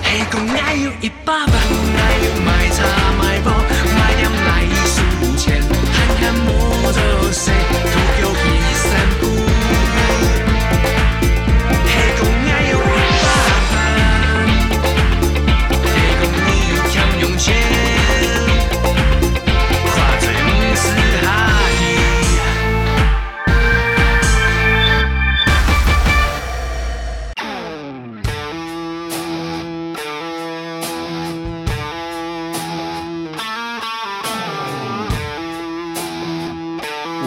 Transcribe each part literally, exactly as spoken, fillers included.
係講𠊎有一百萬，𠊎有買車買屋，買點來數錢，閒閒無做事，就叫去散步。係講𠊎有一百萬，係講你有欠用錢，花最毋使客氣。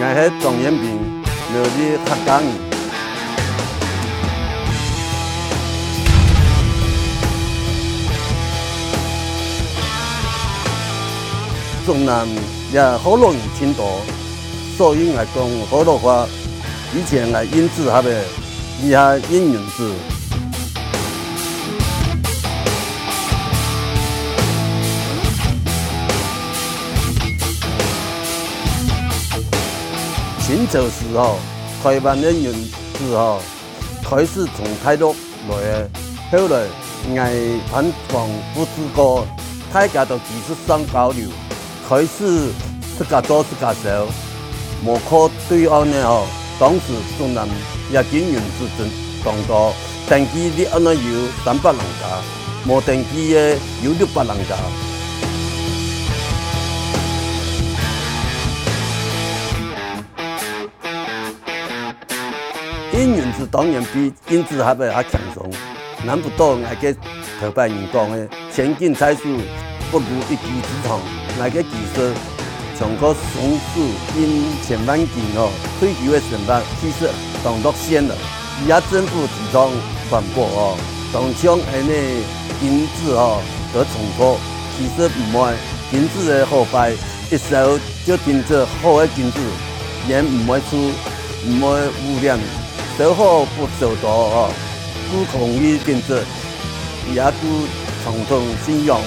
𠊎係莊延平，苗栗客家人。竹南也學老人盡多，所以𠊎講學老話。以前𠊎印紙盒仔，這下印銀紙。 清朝時候，臺灣个銀紙吼，開始從大陸來个。後來，𠊎同房夫子哥，大家都技術上交流，開始自家做自家燒，無靠對岸个吼。當時竹南這金銀紙真當多，登記立案个有三百零家，無登記个有六百零家。 印銀紙當然比印紙盒仔較輕鬆，難不倒𠊎个頭擺人講个，千斤在手，不如一技之長。𠊎个技術，像个雙手印千萬斤哦，退休个生活其實當樂線了。這下政府提倡環保哦，當像恁呢金紙哦，得重複，其實毋會，金紙个好壞，一燒 就定著好个金紙，煙毋會臭，毋會污染，燒好不燒多哦，顧空氣品質，也顧傳統信仰。